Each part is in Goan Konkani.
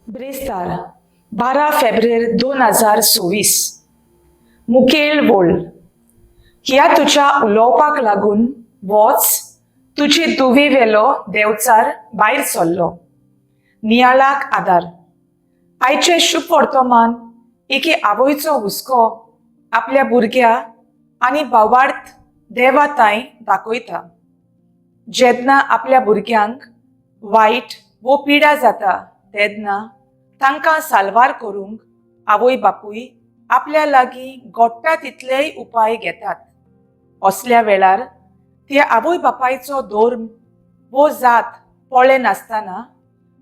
ब्रेस्तार 12 फेब्रेर 2026. मुखेल वोळ. ह्या तुज्या उलोवपाक लागून वच, तुजे दुवे वेलो देंवचार भायर सरलो. नियाळाक आदार. आयचें शुभ वर्तमान एके आवयचो हुस्को आपल्या भुरग्या आनी भावार्थ देवा तांय दाखयता. जेन्ना आपल्या भुरग्यांक वायट वो पिडा जाता तेन्ना तांकां साल्वार करूंक आवय बापूय आपल्या लागीं घडटा तितलेय उपाय घेतात. असल्या वेळार त्या आवय बापायचो धर्म वो जात पळयनासतना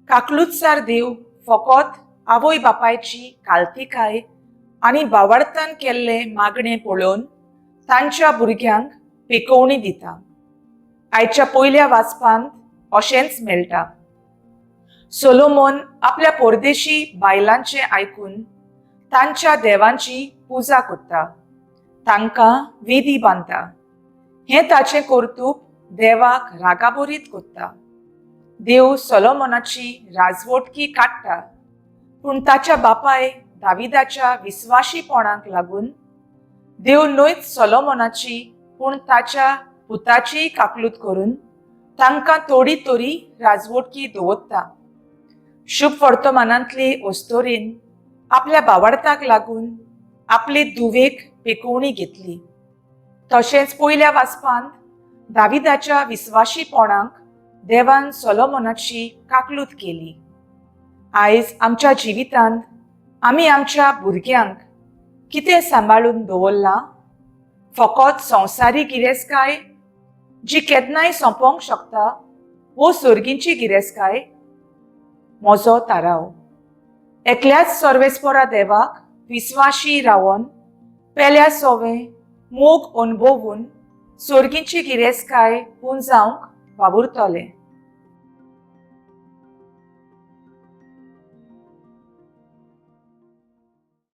काकलुतसार देव फकत आवय बापायची कालतिकाय आनी भावार्थान केल्ले मागणें पळोवन तांच्या भुरग्यांक पिकोवणी दिता. आयच्या पयल्या वाचपांत अशेंच मेळटा. सोलोमोन आपल्या परदेशी बायलांचें आयकून तांच्या देवांची पुजा करता, तांकां वेदी बांदता. हें ताचें कर्तूप देवाक रागाबरीत करता. देव सोलोमोनाची राजवटकी काडटा, पूण ताच्या बापाय दाविदाच्या विस्वाशीपणाक लागून देव न्हयच सोलोमोनाची पूण ताच्या पुताचीय काकलूत करून तांकां थोडी तरी राजवटकी दवरता. शुभ वर्तमानांतली अस्तोरीन आपल्या भावार्थाक लागून आपले धुवेक पेकोवणी घेतली. तशेंच पयल्या वाचपांत दाविदाच्या विस्वाशीपणाक देवान सोलोमोनाची काकलूत केली. आयज आमच्या जिवितांत आमी आमच्या भुरग्यांक कितें सांबाळून दवरलां? फकत संवसारी गिरेस्तकाय जी केन्नाय सोंपोवंक शकता वो सर्गींची गिरेस्तकाय? म्हजो थाराव, एकल्याच सर्वेस्परा देवाक विस्वाशी रावन पेल्या सोवे मोग अणभवून सर्गींची गिरेस्तकाय पुंजावंक वावुरतले.